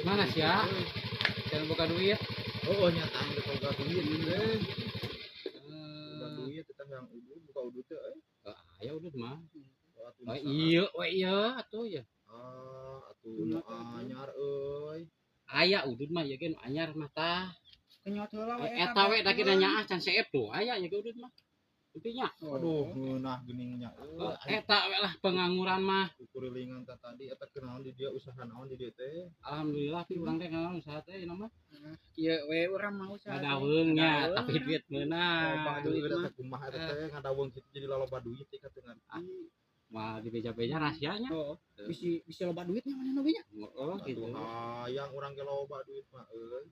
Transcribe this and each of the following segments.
Mana sih ya? Can boga duit. Oh, nyata aing teh boga duit teh. Boga duit eta yang udud buka udud teh euy. Aya udud mah. Oh, atuh Oh nu iya, we iya atuh ya. Ah, atuh nu anyar euy. Aya udud mah ieu ge nu anyar mah tah. Kenyot heula we. Eta we da kita nyaah can seep tuh aya ieu ge udud mah. Intinya Aduh, ngeunah geuning nya euy. Eta we lah pengangguran mah. Kukurilingan tah tadi eta kunaon di dia usaha naon di dia teh? Alhamdulillah pi urang teh naon usaha teh ieu mah. Ieu we urang mah usaha. Ngadaweung nya, tapi duit meunang. Loba duit Duit mah. eta kumaha eta teh ngadaweung kitu jadi laloba duit teh ka teu ngarti. Mah dibeja-beja rahasianya. Oh, bisi bisi loba duitnya mana oge nya. Oh, gitu. Atuh hayang urang ge loba duit mah euy.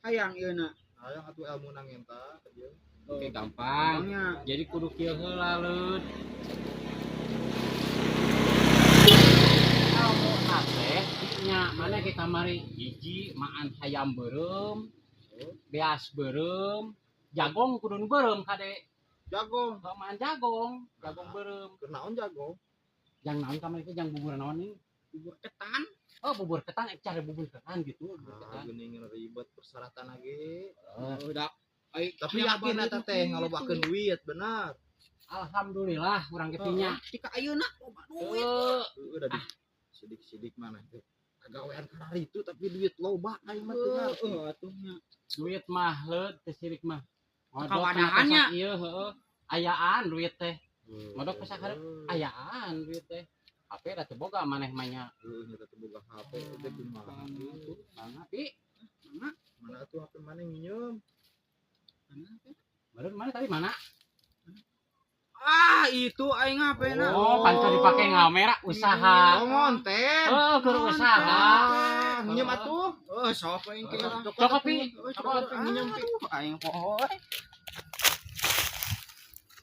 Hayang ieu na. Hayang atuh ilmu nang eta ieu. Oke, gampang. Gampangnya. Jadi kudu kieu heula leud. Ilmu teh nya mana kita mari hiji maan hayam beureum, beas beureum, jagong kudu nu beureum kade. Jago. Kalau maan jagong, jagong beureum. Keur naon jago? Jang naon kamari teh jang bubur naon nih? Bubur ketan. Oh, bubur ketan, cara bubur ketan gitu, bubur Ah, ketan. geuning ribet persyaratan ge. Eh, Udah. Ai, Tapi yakin eta teh ngalobakeun duit benar. Alhamdulillah urang ge nya. Tika ayeuna loba duit. Heuh, Heeh, da di sidik-sidik mana teh. Kagawean kararitu tapi duit loba aing mah teu ngarti. Heeh, atuh nya. Duit mah leud teh sirik mah. Modok Kawadahannya. Ieu heueuh. Ayaan duit teh. Modok ka sakarep ayaan duit teh. HP da teu boga maneh mah nya. Heuh, nya teh boga HP teh kumaha. Mangga pi. Mana? Mana atuh HP mana nginjem? Mana? Baru mana tadi mana? Ah, itu aing HP na. Oh, panca dipake ngamera usaha. Oh, ngonten. Oh, keur usaha. Ah, nginjem atuh. Oh, sok aing kira. Cokot pi. Oh, Cokot cokot nginjem, Pi. Aduh, aing poho.